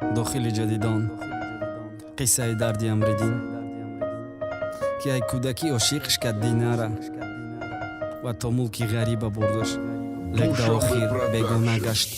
Дохили ҷадидон қиссаи дарди Амриддин, ки ай кӯдакӣ ошиқш кард Динара ва то мулки ғариба бурдаш, лек дар охир бегона гашт.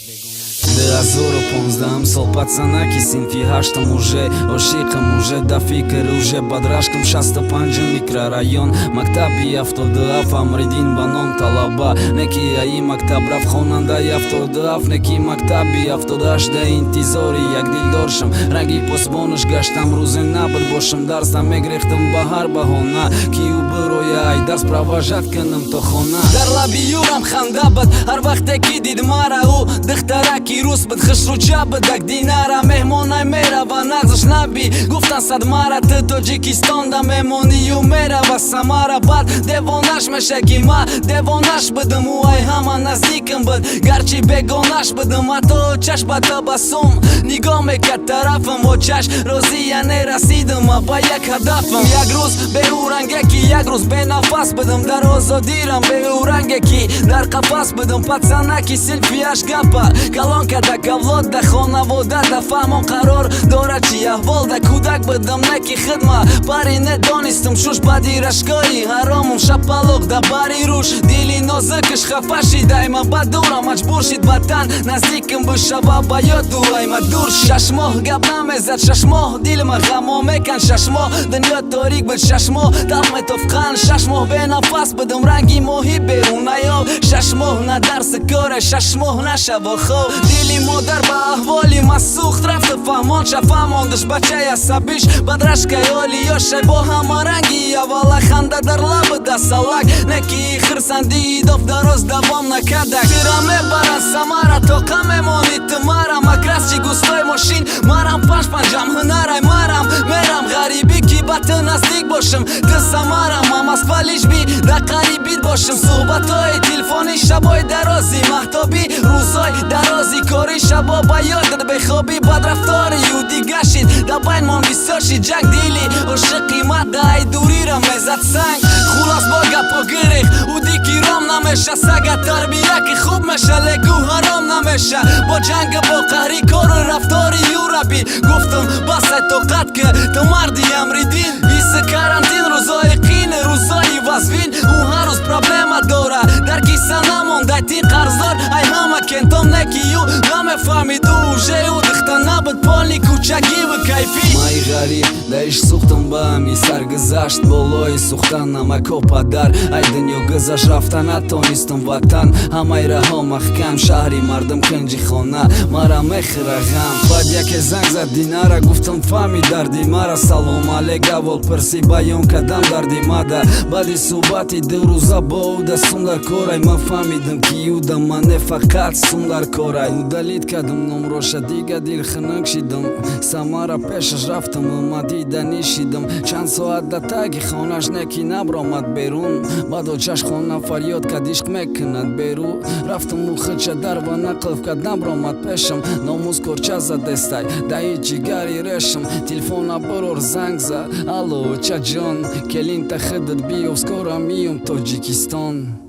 2015-м сол, пацанаки синфи ҳаштам, уже ошиқам, уже да фикр, уже бадрашкам. 65-м микрорайон, мактаби 77, Амриддин ба ном талаба. Неки аи мактаб рафт хонандаи 77, неки мактаби 78 да интизори як дилдоршам, ранги посбонаш гаштам. Рӯзе набуд бошам дарсам, мегрехтам ба ҳар баҳона, ки ӯ бироя, ай дарс провожать кунам то хона. Дар лаби юрам ханда буд ҳар вақте ки дид мара. Ӯ духтараки рус буд, хушрӯча будак Динара. Меҳмонай мерава, нағзаш наби гуфтан сад мара: ту Тоҷикистонда мемонию мерава Самара. Баъд девонаш меша, ки ма девонаш будам. Ӯ ай ҳама наздикам буд, гарчи бегонаш будам. Ҳатто чаш ба табассум нигоҳ мекард тарафам. Очаш розия нерасидам ба як ҳадафам. Як рӯз беӯранге, як рӯз бенафас будам, дар озодирам беӯранге, ки дар қафас будам. Пацанаки синфиаш гапа калон када кавлод да хонавода да фаҳмон қарор дорад чи аҳвол да. Кӯдак будам, не ки хидма пари недонистам, шуш бади рашкои ҳаромум шапалоқ да бари руш. Дили нозукаш хафа шидайма ба дурам, маҷбур шид ба тан наздикам бишава, ба ёду айма дур. 6 моҳ гап намезад, 6 моҳ дилма ғамо мекан, 6 моҳ дунё торик буд, 6 моҳ талх метофқан, 6 моҳ бенафас будам, ранги моҳи берунаёб. 6 моҳ на дарси коре, 6 моҳ нашаво хоб. Дили модар ба аҳволи ма сӯхт, рафту фаҳмон ша, фаҳмондаш бачаи асабиш бадрашкаи олиёша. Бо ҳама ранги аввала ханда дар лаб дасалак, неки хирсандии доф дароз давом накардак. Тира мебарад Самара, тоқа мемонӣ ту марам, акрасчи густой мошин марам, панҷ панҷам ҳунарай марам. Мерам ғарибӣ, ки ба ту наздик бошам, ту Самарам, ма Москва, лишь бы да қарибит бошам. Суҳбатҳои телефонӣ, шабои дарози маҳтобӣ, рӯзои дарози кори, шабо ба ёдат бехобӣ, бадрафтори ю дига шид, да байнмон бисёр шид ҷанг. Дили ошиқи ма дай дурира мезад санг. Хулос, бо гапо гирех ӯ дики ром намеша. Сага тарбия ки хуб меша, леку ҳаром намеша. Бо ҷанг, бо қаҳри кору рафтори юраби гуфтам: басай, тоқат ки ту марди, Амриддин. Иси карантин, рӯзои қин, рӯзои вазвин, ӯ ҳар рӯз проблема дора, дар киса намондай ти, қарздор ай ҳама кентом, неки ю намефаҳмид, ӯ уже ӯ духта набуд, полный кӯчагиву кайфӣ. Май ғариб да ишқ сӯхтам, ба ҳами саргузашт болои сӯхтан намако падар ай дунё гузашт, рафта натонистам ватан. Ҳамаи раҳо маҳкам, шаҳри мардум кунҷи хона, мара мехӯра ғам. Баъд яке занг зад, Динара. Гуфтам: фаҳми дарди мара. Салом алек, аввал пирсӣ, баён кардам дарди мада. Баъди суҳбати 2 рӯза бо ӯ да сум дар корай, ман фаҳмидам, ки ӯ да ман не, фақат сум дар корай. Удалить кардам номроша, дига дил хунук шидам. Самара пешаш рафтам, ма дида нишидам чанд соат да таги хонаш, неки набромад берун. Баъд очаш хона фарёд кард: ишқ мекунад беру. Рафтаму хича дарва нақлф кард, набромад пешам. Номус корча задестай даи ҷигари решам. Телефона бурор, занг за: алло, очаҷон, келинта хидат биёв, скоро миём Тоҷикистон.